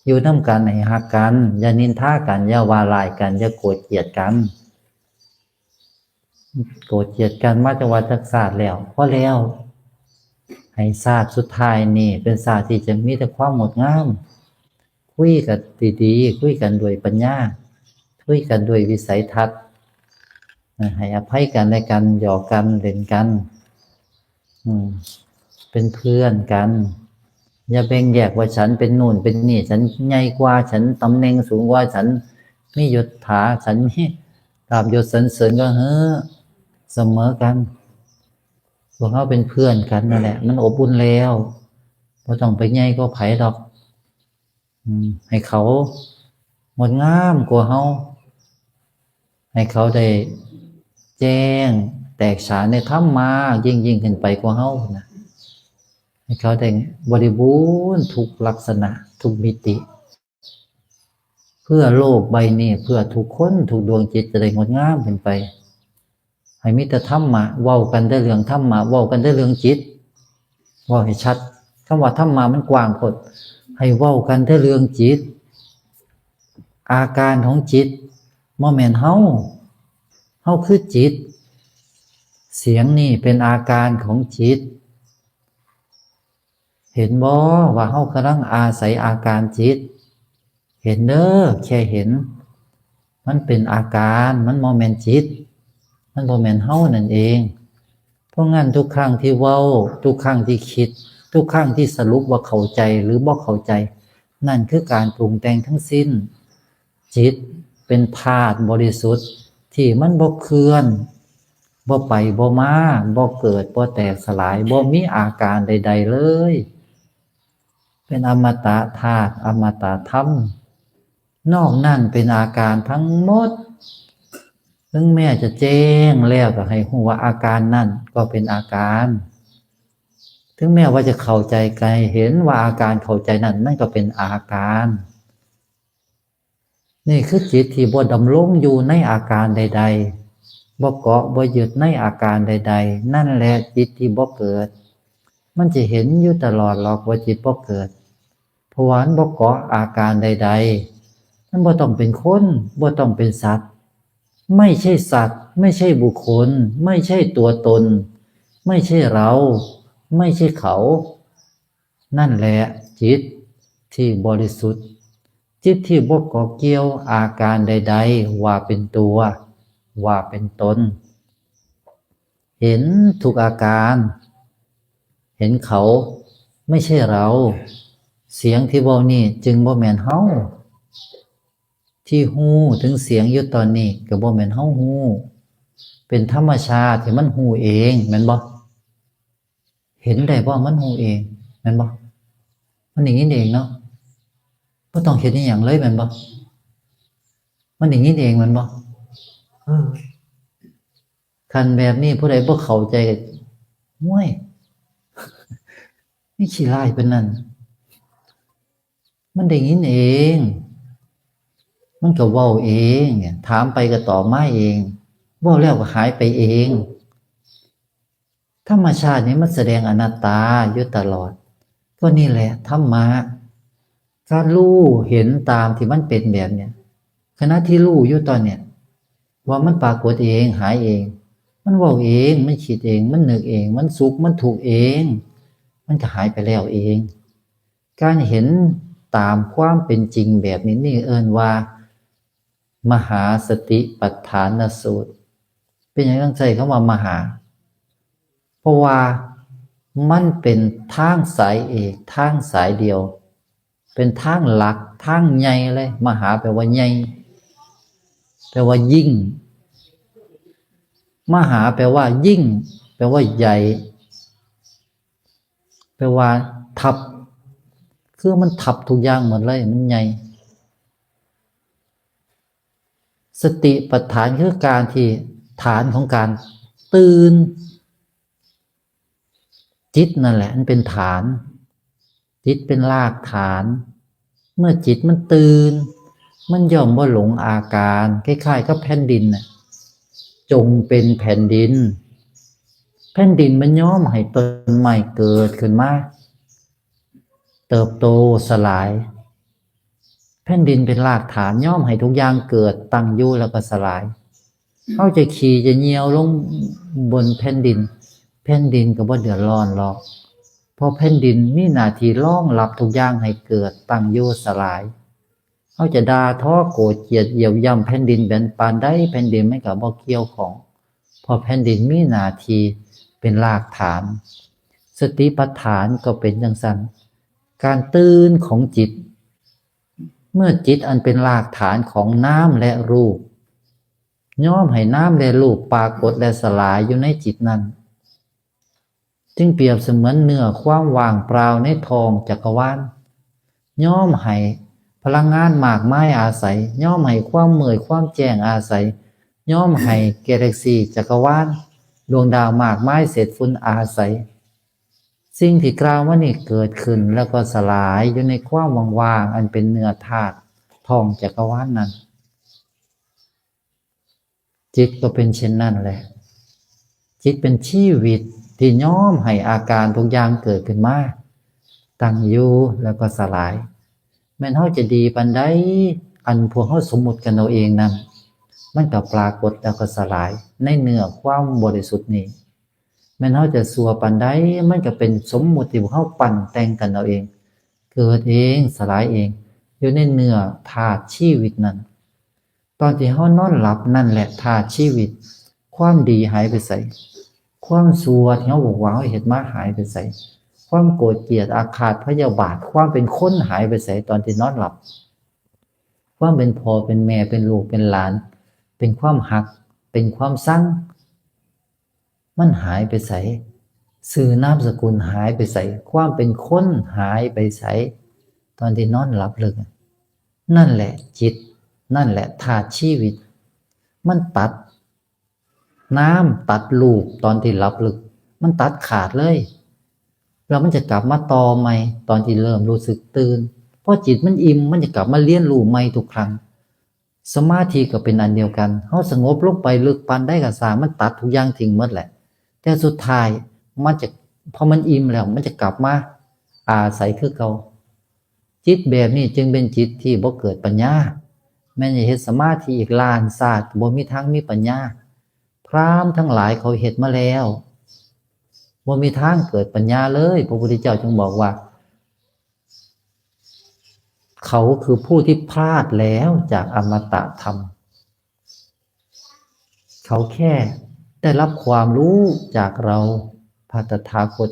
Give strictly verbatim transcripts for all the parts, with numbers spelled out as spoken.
อยู่นำกันให้ฮักกัน อย่านินทากัน อย่าว่าร้ายกัน อย่าโกรธเกลียดกัน โกรธเกลียดกันมาจักว่าจักชาติแล้ว พอแล้ว ให้ชาติสุดท้ายนี่เป็นชาติที่จะมีแต่ความงดงาม คุยกันดีๆ คุยกันด้วยปัญญา คุยกันด้วยวิสัยทัศน์ ให้อภัยกันและกัน หยอกกัน เล่นกัน อืม เป็นเพื่อนกัน อย่าแบ่งแยกว่าฉันเป็นนู่นเป็นนี่ ฉันใหญ่กว่า ฉันตำแหน่งสูงกว่า ฉันมียศถา ฉันมีลาภยศสรรเสริญ ก็เฮ้อ เสมอกัน พวกเราเป็นเพื่อนกันนั่นแหละ มันอบอุ่นแล้ว บ่ต้องไปใหญ่กว่าไผดอก อืม ให้เขางดงามกว่าเฮา ให้เขาได้แจ้งแตกฉานในธรรมะ ยิ่งๆ ขึ้นไปกว่าเฮานะ ให้เขาได้บริบูรณ์ทุกลักษณะ ทุกมิติ เพื่อโลกใบนี้ เพื่อทุกคน ทุกดวงจิตจะได้งดงามขึ้นไป ให้มีแต่ธรรมะ เว้ากันแต่เรื่องธรรมะ เว้ากันแต่เรื่องจิต เว้าให้ชัด คำว่าธรรมะมันกว้างโพด ให้เว้ากันแต่เรื่องจิต อาการของจิต บ่แม่นเฮา เฮาคือจิต เสียงนี่เป็นอาการของจิต เห็นบ่ว่าเฮากำลังอาศัยอาการจิต เห็นเด้อ แค่เห็น มันเป็นอาการ มันบ่แม่นจิต มันบ่แม่นเฮานั่นเอง เพราะงั้นทุกครั้งที่เว้า ทุกครั้งที่คิด ทุกครั้งที่สรุปว่าเข้าใจหรือบ่เข้าใจ นั่นคือการปรุงแต่งทั้งสิ้น จิตเป็นธาตุบริสุทธิ์ที่มันบ่เคลื่อน บ่ไปบ่มา บ่เกิด บ่แตกสลาย บ่มีอาการใดๆเลย เป็นอมตะธาตุ อมตะธรรม นอกนั้นเป็นอาการทั้งหมด ถึงแม้จะแจ้งแล้วก็ให้ฮู้ว่าอาการนั่นก็เป็นอาการ ถึงแม้ว่าจะเข้าใจก็ให้เห็นว่าอาการเข้าใจนั่นมันก็เป็นอาการ นี่คือจิตที่บ่ดำรงอยู่ในอาการใดๆ บ่เกาะบ่ยึดในอาการใดๆ นั่นแหละจิตที่บ่เกิด มันจะเห็นอยู่ตลอดหรอกว่าจิตบ่เกิด เพราะว่ามันบ่เกาะอาการใดๆ มันบ่ต้องเป็นคน บ่ต้องเป็นสัตว์ ไม่ใช่สัตว์ ไม่ใช่บุคคล ไม่ใช่ตัวตน ไม่ใช่เรา ไม่ใช่เขา นั่นแหละจิตที่บริสุทธิ์ จิตที่บ่เกาะเกี่ยวอาการใดๆ ว่าเป็นตัว ว่าเป็นตน เห็นทุกอาการ เห็นเขา ไม่ใช่เรา เสียงที่เว้านี่จึงบ่แม่นเฮา ที่ฮู้ถึงเสียงอยู่ตอนนี้ก็บ่แม่นเฮาฮู้ เป็นธรรมชาติที่มันฮู้เอง แม่นบ่ เห็นได้บ่ มันฮู้เอง แม่นบ่ มันได้ยินเองเนาะ บ่ต้องเฮ็ดอิหยังเลย แม่นบ่ มันได้ยินเอง แม่นบ่ เออ คันแบบนี้ผู้ใดบ่เข้าใจก็ โอ้ย นี่ขี้ร้ายปานนั้น มันได้ยินเอง มันก็เว้าเอง เนี่ย ถามไปก็ตอบมาเอง เว้าแล้วก็หายไปเอง ธรรมชาตินี่มันแสดงอนัตตาอยู่ตลอด ก็นี่แหละธรรมะ การรู้เห็นตามที่มันเป็นแบบเนี้ย ขณะที่รู้อยู่ตอนเนี้ย ว่ามันปรากฏเอง หายเอง มันเว้าเอง มันคิดเอง มันนึกเอง มันสุข มันทุกข์เอง มันก็หายไปแล้วเอง การเห็นตามความเป็นจริงแบบนี้ นี่เอิ้นว่า มหาสติปัฏฐานสูตร เป็นหยังต้องใช้คำว่ามหา เพราะว่ามันเป็นทางสายเอก ทางสายเดียว เป็นทางหลัก ทางใหญ่เลย มหาแปลว่าใหญ่ แปลว่ายิ่ง มหาแปลว่ายิ่ง แปลว่าใหญ่ แปลว่าทับ คือมันทับทุกอย่างหมดเลย มันใหญ่ สติปัฏฐานคือการที่ฐานของการตื่น จิตนั่นแหละมันเป็นฐาน จิตเป็นรากฐาน เมื่อจิตมันตื่น มันย่อมบ่หลงอาการ คล้ายๆกับแผ่นดินน่ะ จงเป็นแผ่นดิน แผ่นดินมันยอมให้ต้นไม้เกิดขึ้นมา เติบโตสลาย ผ่นดินเป็นรากฐาน ยอมให้ทุกอย่างเกิด ตั้งอยู่ แล้วก็สลาย เฮาจะขี่จะเหยี่ยวลงบนแผ่นดิน แผ่นดินก็บ่เดือดร้อนหรอก เพราะแผ่นดินมีหน้าที่รองรับทุกอย่างให้เกิด ตั้งอยู่ สลาย เฮาจะด่าทอโกรธเกลียดเหยียบย่ำแผ่นดินเป็นปานใด แผ่นดินมันก็บ่เกี่ยวข้อง เพราะแผ่นดินมีหน้าที่เป็นรากฐาน สติปัฏฐานก็เป็นจั่งซั้น การตื่นของจิต เมื่อจิตอันเป็นรากฐานของนามและรูป ยอมให้นามและรูปปรากฏและสลายอยู่ในจิตนั้น จึงเปรียบเสมือนเนื้อความว่างเปล่าในท้องจักรวาล ยอมให้พลังงานมากมายอาศัย ยอมให้ความมืดความแจ้งอาศัย ยอมให้กาแล็กซีจักรวาล ดวงดาวมากมายเศษฝุ่นอาศัย สิ่งที่กล่าวมานี้เกิดขึ้นแล้วก็สลายอยู่ในความว่างๆ อันเป็นเนื้อธาตุท้องจักรวาลนั้น จิตก็เป็นเช่นนั้นแหละ จิตเป็นชีวิตที่ยอมให้อาการทุกอย่างเกิดขึ้นมา ตั้งอยู่แล้วก็สลาย แม่นเฮาจะดีปานใด อันพวกเฮาสมมุติกันเอาเองนั้น มันก็ปรากฏแล้วก็สลายในเนื้อความบริสุทธิ์นี้ แม่นเฮาจะชั่วปานใด มันก็เป็นสมมุติที่พวกเฮาปั้นแต่งกันเอาเอง เกิดเอง สลายเอง อยู่ในเนื้อธาตุชีวิตนั้น ตอนที่เฮานอนหลับนั่นแหละธาตุชีวิต ความดีหายไปไส ความชั่วที่เฮาบอกว่าเฮาเฮ็ดมาหายไปไส ความโกรธเกลียดอาฆาตพยาบาท ความเป็นคนหายไปไส ตอนที่นอนหลับ ความเป็นพ่อเป็นแม่ เป็นลูกเป็นหลาน เป็นความฮัก เป็นความซัง มันหายไปไส ชื่อนามสกุลหายไปไส ความเป็นคนหายไปไส ตอนที่นอนหลับลึก นั่นแหละจิต นั่นแหละธาตุชีวิต มันตัดนามตัดรูปตอนที่หลับลึก มันตัดขาดเลย แล้วมันจะกลับมาต่อใหม่ตอนที่เริ่มรู้สึกตื่น พอจิตมันอิ่ม มันจะกลับมาเรียนรู้ใหม่ทุกครั้ง สมาธิก็เป็นอันเดียวกัน เฮาสงบลงไปลึกปานใดก็ซ่าง มันตัดทุกอย่างทิ้งหมดแหละ แต่สุดท้ายมันจะ พอมันอิ่มแล้ว มันจะกลับมาอาศัยคือเก่า จิตแบบนี้จึงเป็นจิตที่บ่เกิดปัญญา แม้นจะเฮ็ดสมาธิอีกล้านชาติก็บ่มีทางมีปัญญา พราหมณ์ทั้งหลายเขาเฮ็ดมาแล้ว บ่มีทางเกิดปัญญาเลย พระพุทธเจ้าจึงบอกว่า เขาคือผู้ที่พลาดแล้วจากอมตะธรรม เขาแค่ได้รับความรู้จากเรา พระตถาคต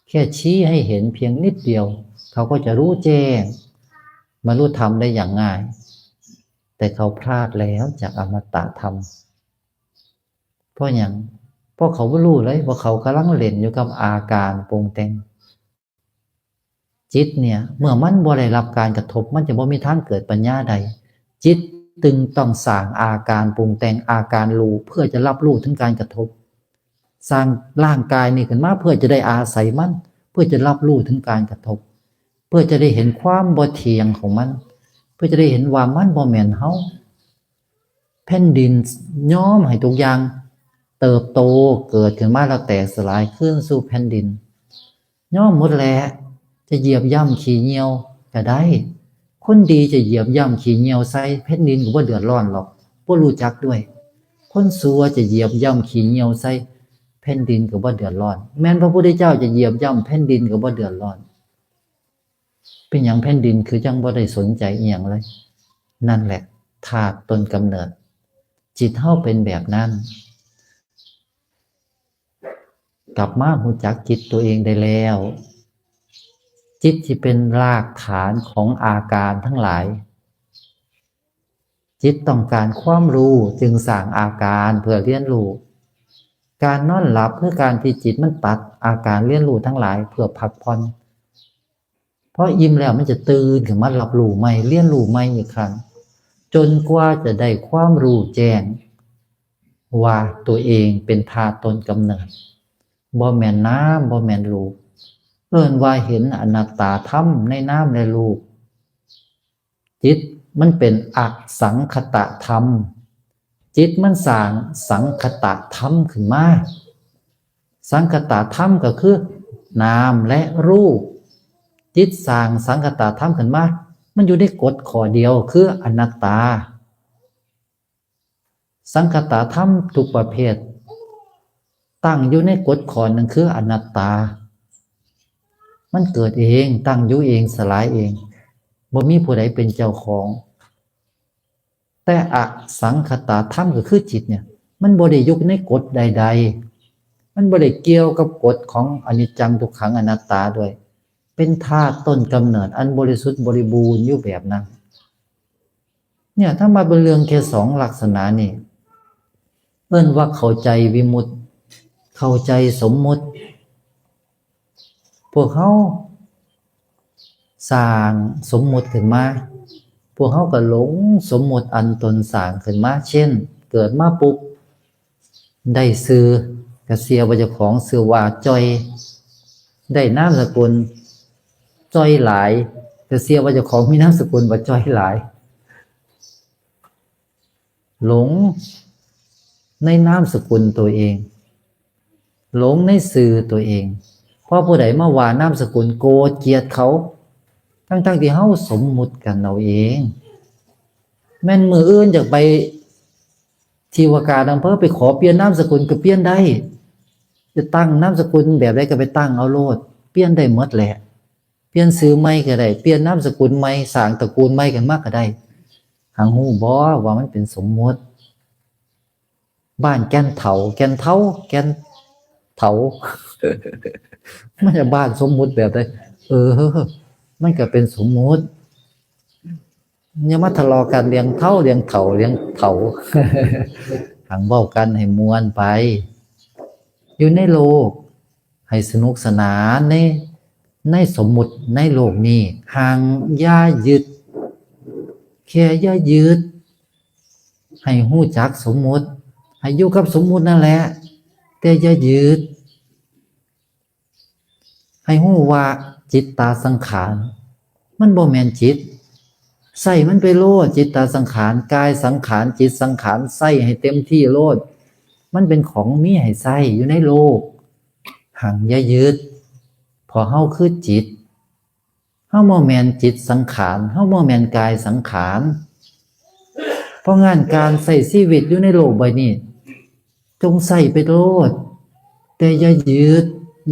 แค่ชี้ให้เห็นเพียงนิดเดียว เขาก็จะรู้แจ้ง บรรลุธรรมได้อย่างง่าย แต่เขาพลาดแล้วจากอมตะธรรม เพราะหยัง เพราะเขาบ่รู้เลยว่าเขากำลังเล่นอยู่กับอาการปรุงแต่ง จิตเนี่ย เมื่อมันบ่ได้รับการกระทบ มันจะบ่มีทางเกิดปัญญาได้ จิตจึงต้องสร้างอาการปรุงแต่ง อาการรู้ เพื่อจะรับรู้ถึงการกระทบ สร้างร่างกายนี่ขึ้นมาเพื่อจะได้อาศัยมัน เพื่อจะรับรู้ถึงการกระทบ เพื่อจะได้เห็นความบ่เที่ยงของมัน เพื่อจะได้เห็นว่ามันบ่แม่นเฮา แผ่นดินยอมให้ทุกอย่างเติบโต เกิดขึ้นมาแล้วแตกสลายคืนสู่แผ่นดิน ยอมหมดแหละ จะเหยียบย่ำขี้เหยี่ยวก็ได้ คนดีจะเหยียบย่ำขี้เหยี่ยวใส่ แผ่นดินก็บ่เดือดร้อนหรอก บ่รู้จักด้วย คนชั่วจะเหยียบย่ำขี้เหยี่ยวใส่ แผ่นดินก็บ่เดือดร้อน แม้นพระพุทธเจ้าจะเหยียบย่ำแผ่นดินก็บ่เดือดร้อน เป็นหยังแผ่นดินคือจั่งบ่ได้สนใจอีหยังเลย นั่นแหละธาตุต้นกำเนิด จิตเฮาเป็นแบบนั้น กลับมารู้จักจิตตัวเองได้แล้ว จิตที่เป็นรากฐานของอาการทั้งหลาย จิตต้องการความรู้จึงสร้างอาการเพื่อเรียนรู้ การนอนหลับคือการที่จิตมันตัดอาการเรียนรู้ทั้งหลายเพื่อพักผ่อน พออิ่มแล้วมันจะตื่นขึ้นมารับรู้ใหม่ เรียนรู้ใหม่อีกครั้ง จนกว่าจะได้ความรู้แจ้ง ว่าตัวเองเป็นธาตุต้นกำเนิด บ่แม่นนาม บ่แม่นรูป เอิ้นว่าเห็นอนัตตาธรรมในนามและรูป จิตมันเป็นอสังขตธรรม จิตมันสร้างสังขตธรรมขึ้นมา สังขตธรรมก็คือ นามและรูป จิตสร้างสังขตธรรมขึ้นมา มันอยู่ในกฎข้อเดียวคืออนัตตา สังคตาธรรมทุกประเภท ตั้งอยู่ในกฎข้อหนึ่งคืออนัตตา มันเกิดเอง ตั้งอยู่เอง สลายเอง บ่มีผู้ใดเป็นเจ้าของ แต่อสังคตาธรรมก็คือจิตเนี่ย มันบ่ได้อยู่ในกฎใดๆ มันบ่ได้เกี่ยวกับกฎของอนิจจังทุกขังอนัตตาด้วย เป็นธาตุต้นกำเนิดอันบริสุทธิ์บริบูรณ์อยู่แบบนั้น เนี่ย ถ้ามาเป็นเรื่องแค่สองลักษณะนี่ เอิ้นว่าเข้าใจวิมุตติ เข้าใจสมมุติ พวกเฮาสร้างสมมุติขึ้นมา พวกเฮาก็หลงสมมุติอันตนสร้างขึ้นมา เช่น เกิดมาปุ๊บ ได้ชื่อ ก็เชื่อว่าเจ้าของชื่อว่าจ้อย ได้นามสกุลจ้อยหลาย ก็เชื่อว่าเจ้าของมีนามสกุลว่าจ้อยหลาย หลงในนามสกุลตัวเอง หลงในชื่อตัวเอง พอผู้ใดมาว่านามสกุล โกรธเกลียดเขา ทั้งๆที่เฮาสมมุติกันเอาเอง แม่นมื้ออื่นอยากไปที่ว่าการอำเภอ ไปขอเปลี่ยนนามสกุลก็เปลี่ยนได้ จะตั้งนามสกุลแบบใดก็ไปตั้งเอาโลด เปลี่ยนได้หมดแหละ เปลี่ยนชื่อใหม่ก็ได้ เปลี่ยนนามสกุลใหม่ สร้างตระกูลใหม่ขึ้นมาก็ได้ หังฮู้บ่ว่ามันเป็นสมมุติ บ้านแก่นเฒ่า แก่นเฒ่า แก่นเฒ่า มันจะบ้านสมมุติแบบใด เออ มันก็เป็นสมมุติ อย่ามาทะเลาะกันเรื่องเฒ่า เรื่องเฒ่า เรื่องเฒ่า หังเว้ากันให้ม่วนไป อยู่ในโลก ให้สนุกสนานใน ในสมมุติในโลกนี้ หังอย่ายึด แค่อย่ายึด ให้ฮู้จักสมมุติ ให้อยู่กับสมมุตินั่นแหละ แต่อย่ายึด ให้ฮู้ว่าจิตตาสังขาร มันบ่แม่นจิต ใส่มันไปโลด จิตตาสังขาร กายสังขาร จิตสังขาร ใส่ให้เต็มที่โลด มันเป็นของมีให้ใส่อยู่ในโลก หังอย่ายึด เพราะเฮาคือจิต เฮาบ่แม่นจิตสังขาร เฮาบ่แม่นกายสังขาร เพราะงั้นการใช้ชีวิตอยู่ในโลกใบนี้ จงใช้ไปโลด แต่อย่ายึด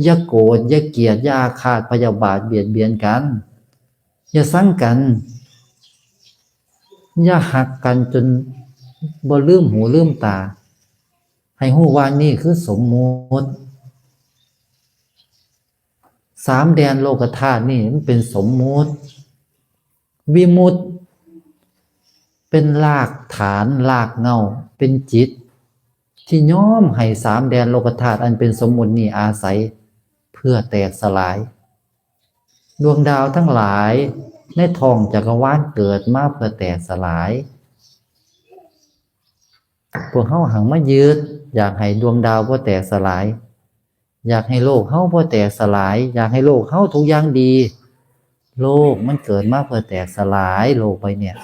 อย่าโกรธ อย่าเกลียด อย่าอาฆาตพยาบาทเบียดเบียนกัน อย่าซังกัน อย่าหักกันจนบ่ลืมหูลืมตา ให้ฮู้ว่านี่คือสมมุติ สามแดนโลกธาตุนี่มันเป็นสมมุติ วิมุตติเป็นรากฐานรากเหง้า เป็นจิต ที่ยอมให้สามแดนโลกธาตุอันเป็นสมมุตินี่อาศัยเพื่อแตกสลาย ดวงดาวทั้งหลายในท้องจักรวาลเกิดมาเพื่อแตกสลาย พวกเฮาหังมายึด อยากให้ดวงดาวบ่แตกสลาย อยากให้โลกเฮาบ่แตกสลาย อยากให้โลกเฮาทุกอย่างดี โลกมันเกิดมาเพื่อแตกสลาย โลกใบเนี่ย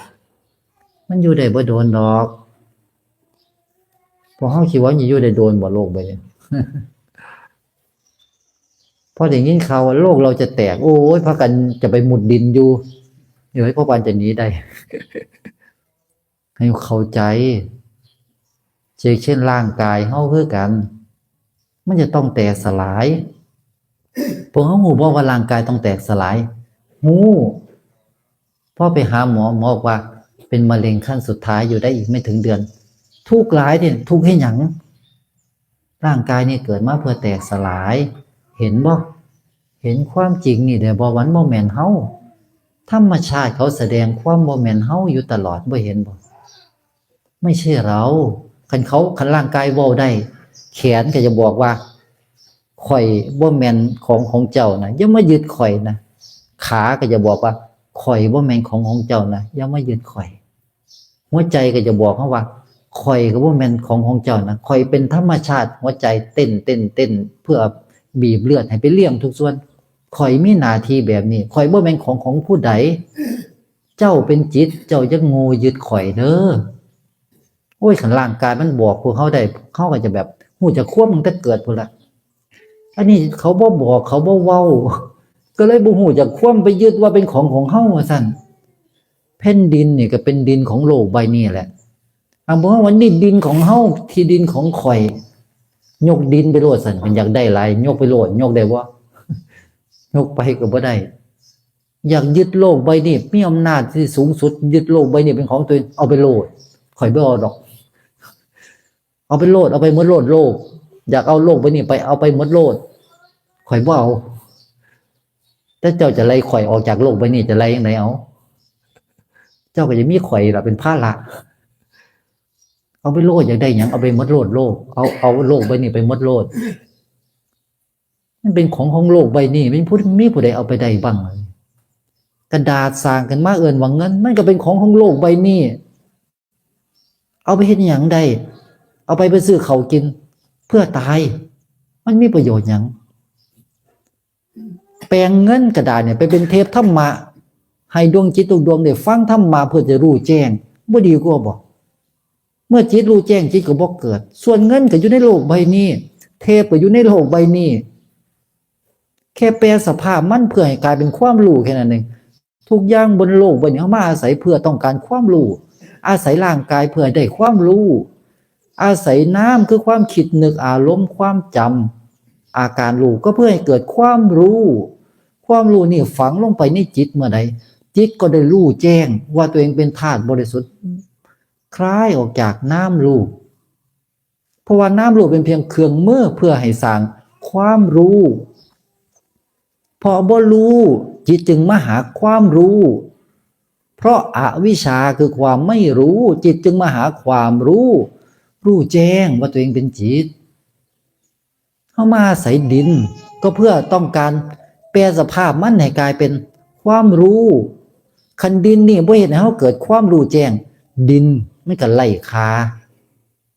มันอยู่ได้บ่โดนดอก พวกเฮาคิดว่ามันอยู่ได้โดนบ่ โลกใบเนี่ย พอได้ยินข่าวว่าโลกเราจะแตก โอ้ย พากันจะไปมุดดินอยู่ เดี๋ยวให้พวกมันจะหนีได้ ให้เข้าใจ เช่น เช่นร่างกายเฮาคือกัน มันจะต้องแตกสลาย พวกเฮาฮู้บ่ว่าร่างกายต้องแตกสลาย ฮู้ พอไปหาหมอ หมอบอกว่าเป็นมะเร็งขั้นสุดท้าย อยู่ได้อีกไม่ถึงเดือน ทุกข์หลายเด้ ทุกข์เฮ็ดหยัง ร่างกายนี่เกิดมาเพื่อแตกสลาย เห็นบ่ เห็นความจริงนี่ได้บ่ มันบ่แม่นเฮา ธรรมชาติเขาแสดงความบ่แม่นเฮาอยู่ตลอด บ่เห็นบ่ ไม่ใช่เรา คันเขา คันร่างกายเว้าได้ แขนก็จะบอกว่า "ข้อยบ่แม่นของของเจ้านะ อย่ามายึดข้อยนะ" ขาก็จะบอกว่า "ข้อยบ่แม่นของของเจ้านะ อย่ามายึดข้อย" หัวใจก็จะบอกเฮาว่า "ข้อยก็บ่แม่นของของเจ้านะ ข้อยเป็นธรรมชาติ หัวใจเต้น เต้น เต้น เพื่อบีบเลือดให้ไปเลี้ยงทุกส่วน ข้อยมีหน้าที่แบบนี้ ข้อยบ่แม่นของของผู้ใด เจ้าเป็นจิต เจ้าอย่าโง่ยึดข้อยเด้อ" โอ้ย คันร่างกายมันบอกพวกเฮาได้ เฮาก็จะแบบฮู้จักความตั้งแต่เกิดพู้นละ อันนี้เขาบ่บอก เขาบ่เว้า ก็เลยบ่ฮู้จักความ ไปยึดว่าเป็นของของเฮาว่าซั่น แผ่นดินนี่ก็เป็นดินของโลกใบนี้แหละ อันบอกว่านี่ดินของเฮา ที่ดินของข่อย ยกดินไปโลดซั่น มันอยากได้หลาย ยกไปโลด ยกได้บ่ ยกไปก็บ่ได้ อยากยึดโลกใบนี้ มีอำนาจที่สูงสุด ยึดโลกใบนี้เป็นของตัวเอง เอาไปโลด ข่อยบ่เอาดอก เอาไปโลด เอาไปหมดโลดโลก อยากเอาโลกใบนี้ไป เอาไปหมดโลด ข่อยบ่เอา แต่เจ้าจะไล่ข่อยออกจากโลกใบนี้ จะไล่จั่งใดเอา เจ้าก็จะมีข่อยล่ะเป็นภาระ เอาไปโลด อยากได้หยัง เอาไปหมดโลดโลก เอา เอาโลกใบนี้ไปหมดโลด มันเป็นของของโลกใบนี้ มันผู้ มีผู้ใดเอาไปได้บ้าง กระดาษสร้างขึ้นมาเอิ้นว่าเงิน มันก็เป็นของของโลกใบนี้ เอาไปเฮ็ดหยังได้ เอาไป ไปซื้อข้าวกิน เพื่อตาย มันมีประโยชน์หยัง แปลงเงินกระดาษเนี่ยไปเป็นเทปธรรมะ ให้ดวงจิตทุกดวงได้ฟังธรรมะเพื่อจะรู้แจ้ง บ่ดีกว่าบ่ เมื่อจิตรู้แจ้งจิตก็บ่เกิด ส่วนเงินก็อยู่ในโลกใบนี้ เทปก็อยู่ในโลกใบนี้ แค่แปลสภาพมันเพื่อให้กลายเป็นความรู้แค่นั้นเอง ทุกอย่างบนโลกใบนี้เฮามาอาศัยเพื่อต้องการความรู้ อาศัยร่างกายเพื่อได้ความรู้ อาศัยนามคือความคิดนึกอารมณ์ความจำ อาการรู้ก็เพื่อให้เกิดความรู้ ความรู้นี่ฝังลงไปในจิตเมื่อใด จิตก็ได้รู้แจ้งว่าตัวเองเป็นธาตุบริสุทธิ์ คลายออกจากนามรูป เพราะว่านามรูปเป็นเพียงเครื่องมือเพื่อให้สร้างความรู้ เพราะบ่รู้ จิตจึงมาหาความรู้ เพราะอวิชชาคือความไม่รู้ จิตจึงมาหาความรู้ รู้แจ้งว่าตัวเองเป็นจิต เฮามาอาศัยดิน ก็เพื่อต้องการแปลสภาพมันให้กลายเป็นความรู้ คันดินนี่บ่เฮ็ดให้เฮาเกิดความรู้แจ้ง ดินมันก็ไร้ค่า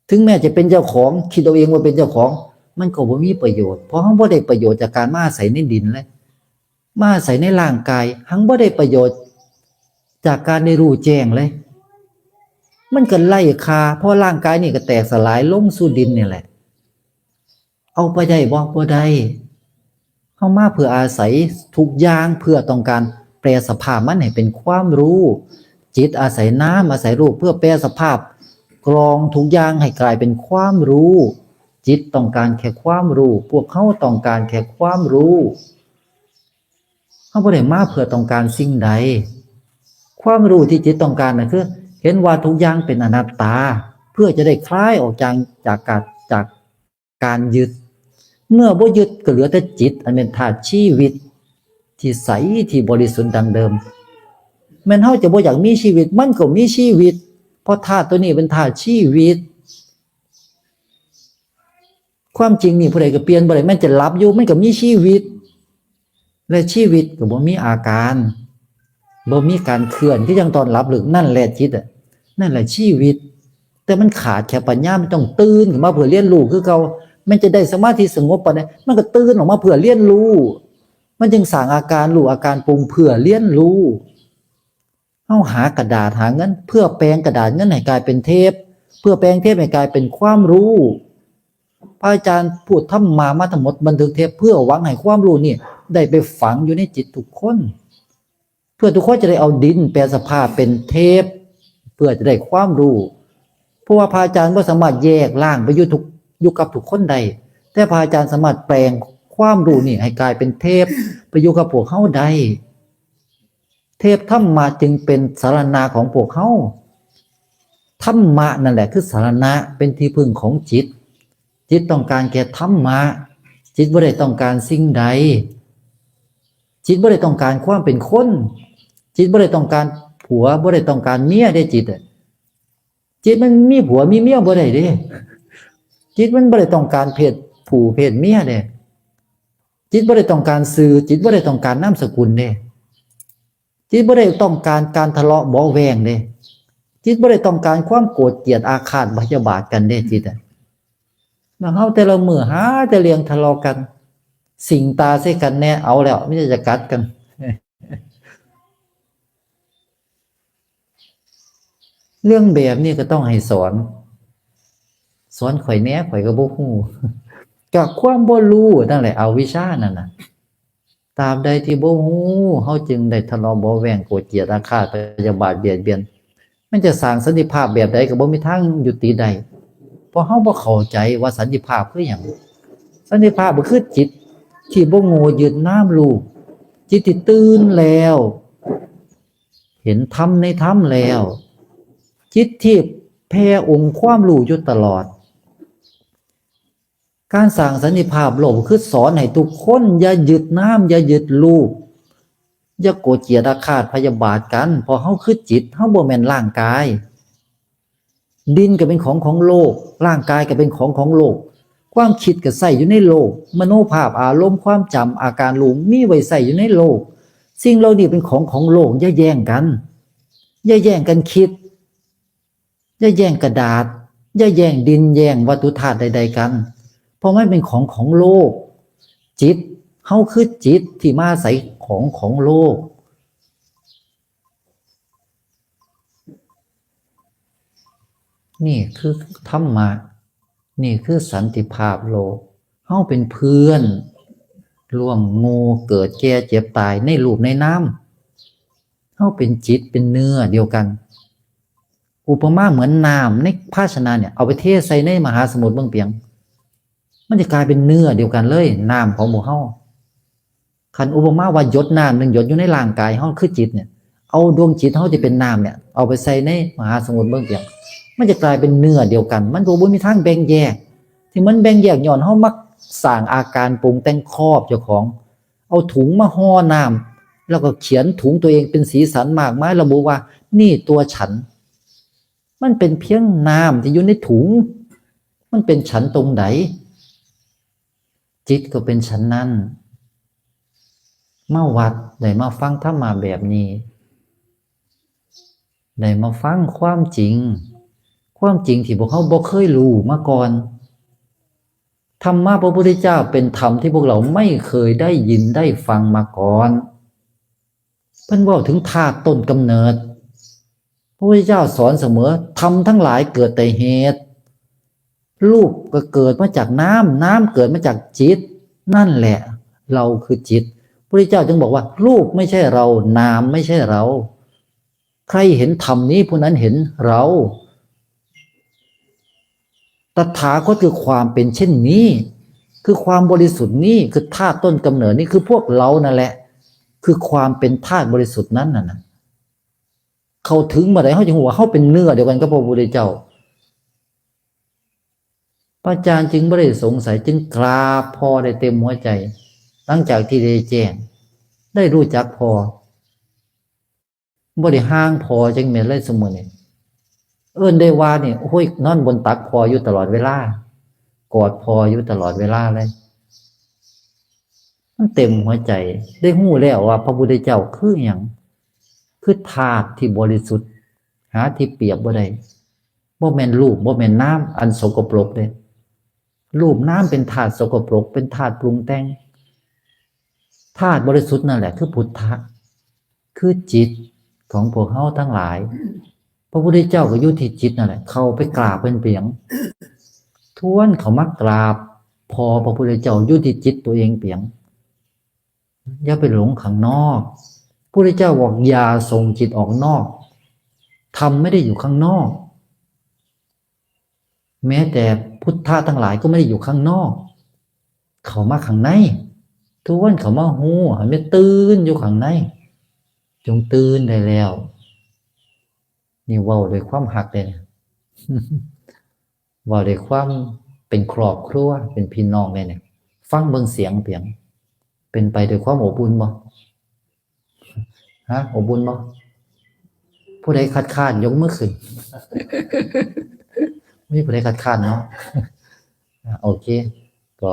ถึงแม้จะเป็นเจ้าของ คิดเอาเองว่าเป็นเจ้าของ มันก็บ่มีประโยชน์ เพราะเฮาบ่ได้ประโยชน์จากการมาอาศัยในดินเลย มาอาศัยในร่างกาย หังบ่ได้ประโยชน์จากการได้รู้แจ้งเลย มันก็ไร้ค่า เพราะร่างกายนี่ก็แตกสลายลงสู่ดินนี่แหละ เอาไปได้บ่ บ่ได้ เฮามาเพื่ออาศัยทุกอย่าง เพื่อต้องการแปลสภาพมันให้เป็นความรู้ จิตอาศัยนาม อาศัยรูป เพื่อแปลสภาพ กรองทุกอย่างให้กลายเป็นความรู้ จิตต้องการแค่ความรู้ พวกเฮาต้องการแค่ความรู้ เฮาบ่ได้มาเพื่อต้องการสิ่งใด ความรู้ที่จิตต้องการน่ะคือ เห็นว่าทุกอย่างเป็นอนัตตา เพื่อจะได้คลายออกจาก จากการ จากการยึด เมื่อบ่ยึดก็เหลือแต่จิต อันเป็นธาตุชีวิต ที่ใส ที่บริสุทธิ์ดังเดิม แม่นเฮาจะบ่อยากมีชีวิต มันก็มีชีวิต เพราะธาตุตัวนี้เป็นธาตุชีวิต ความจริงนี่ผู้ใดก็เปลี่ยนบ่ได้ มันจะหลับอยู่ มันก็มีชีวิต และชีวิตก็บ่มีอาการ บ่มีการเคลื่อน คือจั่งตอนหลับลึก นั่นแหละจิตอะ นั่นแหละชีวิต แต่มันขาดแค่ปัญญา มันต้องตื่นขึ้นมาเพื่อเรียนรู้คือเก่า มันจะได้สมาธิสงบปานใด มันก็ตื่นออกมาเพื่อเรียนรู้ มันจึงสร้างอาการรู้ อาการปรุงเพื่อเรียนรู้ เฮาหากระดาษหาเงิน เพื่อแปลงกระดาษเงินให้กลายเป็นเทป เพื่อแปลงเทปให้กลายเป็นความรู้ พระอาจารย์พูดธรรมะมาทั้งหมด บันทึกเทป เพื่อหวังให้ความรู้นี่ได้ไปฝังอยู่ในจิตทุกคน เพื่อทุกคนจะได้เอาดินแปลสภาพเป็นเทป เพื่อจะได้ความรู้ เพราะว่าพระอาจารย์บ่สามารถแยกร่างไปอยู่ทุก อยู่กับทุกคนได้ แต่พระอาจารย์สามารถแปลงความรู้นี่ให้กลายเป็นเทปไปอยู่กับพวกเฮาได้ เทพธรรมะจึงเป็นสรณะของพวกเฮา ธรรมะนั่นแหละคือสรณะ เป็นที่พึ่งของจิต จิตต้องการแค่ธรรมะ จิตบ่ได้ต้องการสิ่งใด จิตบ่ได้ต้องการความเป็นคน จิตบ่ได้ต้องการผัว บ่ได้ต้องการเมียเด้จิตอะ จิตมันมีผัวมีเมียบ่ได้เด้ จิตมันบ่ได้ต้องการเพศผู้เพศเมียเด้ จิตบ่ได้ต้องการชื่อ จิตบ่ได้ต้องการนามสกุลเด้ จิตบ่ได้ต้องการการทะเลาะเบาะแว้งเด้ จิตบ่ได้ต้องการความโกรธเกลียดอาฆาตพยาบาทกันเด้จิตอะ แล้วเฮาแต่ละมื้อหาแต่เรื่องทะเลาะกัน สิงตาใส่กันแน่ เอาแล้ว มีแต่จะกัดกัน เรื่องแบบนี้ก็ต้องให้สอน สอนข่อยแหน่ ข่อยก็บ่ฮู้ ก็ความบ่รู้นั่นแหละ อวิชชานั่นน่ะ ตราบใดที่บ่ฮู้ เฮาจึงได้ทะเลาะเบาะแว้ง โกรธเกลียดอาฆาตพยาบาทเบียดเบียน มันจะสร้างสันติภาพแบบใดก็บ่มีทางยุติได้ เพราะเฮาบ่เข้าใจว่าสันติภาพคือหยัง สันติภาพก็คือจิตที่บ่โง่ยึดนามรูป จิตที่ตื่นแล้ว เห็นธรรมในธรรมแล้ว จิตที่แผ่องค์ความรู้อยู่ตลอด การสร้างสันติภาพโลกคือสอนให้ทุกคนอย่ายึดนาม อย่ายึดรูป อย่าโกรธเกลียดอาฆาตพยาบาทกัน เพราะเฮาคือจิต เฮาบ่แม่นร่างกาย ดินก็เป็นของของโลก ร่างกายก็เป็นของของโลก ความคิดก็ใช้อยู่ในโลก มโนภาพ อารมณ์ ความจำ อาการรู้ มีไว้ใช้อยู่ในโลก สิ่งเหล่านี้เป็นของของโลก อย่าแย่งกัน อย่าแย่งกันคิด อย่าแย่งกระดาษ อย่าแย่งดิน แย่งวัตถุธาตุใดๆกัน เพราะมันเป็นของของโลก จิต เฮาคือจิตที่มาอาศัยของของโลก นี่คือธรรมะ นี่คือสันติภาพโลก เฮาเป็นเพื่อน ร่วมหมู่ เกิดแก่เจ็บตายในรูปในนาม เฮาเป็นจิตเป็นเนื้อเดียวกัน อุปมาเหมือนน้ำในภาชนะเนี่ย เอาไปเทใส่ในมหาสมุทรเบิ่งเปียง มันจะกลายเป็นเนื้อเดียวกันเลย น้ำของหมู่เฮา คันอุปมาว่าหยดน้ำหนึ่งหยดอยู่ในร่างกายเฮาคือจิตเนี่ย เอาดวงจิตเฮาที่เป็นน้ำเนี่ย เอาไปใส่ในมหาสมุทรเบิ่งเปียง มันจะกลายเป็นเนื้อเดียวกัน มันบ่ บ่มีทางแบ่งแยก ที่มันแบ่งแยกย้อนเฮามักสร้างอาการปรุงแต่งครอบเจ้าของ เอาถุงมาห่อน้ำ แล้วก็เขียนถุงตัวเองเป็นสีสันมากมาย ระบุว่านี่ตัวฉัน มันเป็นเพียงน้ำที่อยู่ในถุง มันเป็นฉันตรงไหน จิตก็เป็นฉันนั้น มาวัดได้มาฟังธรรมะแบบนี้ ได้มาฟังความจริง ความจริงที่พวกเฮาบ่เคยรู้มาก่อน ธรรมะพระพุทธเจ้าเป็นธรรมที่พวกเราไม่เคยได้ยินได้ฟังมาก่อน เพิ่นเว้าถึงธาตุต้นกำเนิด พระพุทธเจ้าสอนเสมอ ธรรมทั้งหลายเกิดแต่เหตุ รูปก็เกิดมาจากน้ำ น้ำเกิดมาจากจิต นั่นแหละ เราคือจิต พระพุทธเจ้าจึงบอกว่า รูปไม่ใช่เรา นามไม่ใช่เรา ใครเห็นธรรมนี้ผู้นั้นเห็นเรา ตถาคตคือความเป็นเช่นนี้ คือความบริสุทธิ์นี้ คือธาตุต้นกำเนิดนี้ คือพวกเรานั่นแหละ คือความเป็นธาตุบริสุทธิ์นั้นน่ะนะ เข้าถึงเมื่อใด เฮาจึงฮู้ว่าเฮาเป็นเนื้อเดียวกันกับพระพุทธเจ้า พระอาจารย์จึงบ่ได้สงสัย จึงกราบพ่อได้เต็มหัวใจ หลังจากที่ได้แจ้ง ได้รู้จักพ่อ บ่ได้ห่างพ่อจักเม็ดเลยซุมื้อนี้ เอิ้นได้ว่านี่ โอ้ย นอนบนตักพ่ออยู่ตลอดเวลา กอดพ่ออยู่ตลอดเวลาเลย มันเต็มหัวใจ ได้ฮู้แล้วว่าพระพุทธเจ้าคือหยัง คือธาตุที่บริสุทธิ์ หาที่เปรียบบ่ได้ บ่แม่นรูป บ่แม่นนามอันสกปรกเด้ รูปนามเป็นธาตุสกปรก เป็นธาตุปรุงแต่ง ธาตุบริสุทธิ์นั่นแหละคือพุทธะ คือจิตของพวกเฮาทั้งหลาย พระพุทธเจ้าก็อยู่ที่จิตนั่นแหละ เข้าไปกราบเพิ่นเปียง ทวนเข้ามากราบพ่อพระพุทธเจ้าอยู่ที่จิตตัวเองเปียง อย่าไปหลงข้างนอก พระพุทธเจ้าบอกอย่าส่งจิตออกนอก ธรรมไม่ได้อยู่ข้างนอก แม้แต่พุทธะทั้งหลายก็ไม่ได้อยู่ข้างนอก เข้ามาข้างใน ทวนเข้ามาฮู้ ให้มันตื่นอยู่ข้างใน จงตื่นได้แล้ว นี่เว้าด้วยความฮักเลยนะ เว้าด้วยความเป็นครอบครัว เป็นพี่น้องเลยเนี่ย ฟังเบิ่งเสียงเปียง เป็นไปด้วยความอบอุ่นบ่ ฮะ อบอุ่นบ่ ผู้ใดคัดค้านยกมือขึ้น มีผู้ใดคัดค้านเนาะ อ่ะ โอเค ก็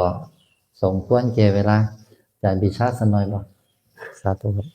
สมควรแก่เวลา อาจารย์ปีชาสักหน่อยบ่ สาธุครับ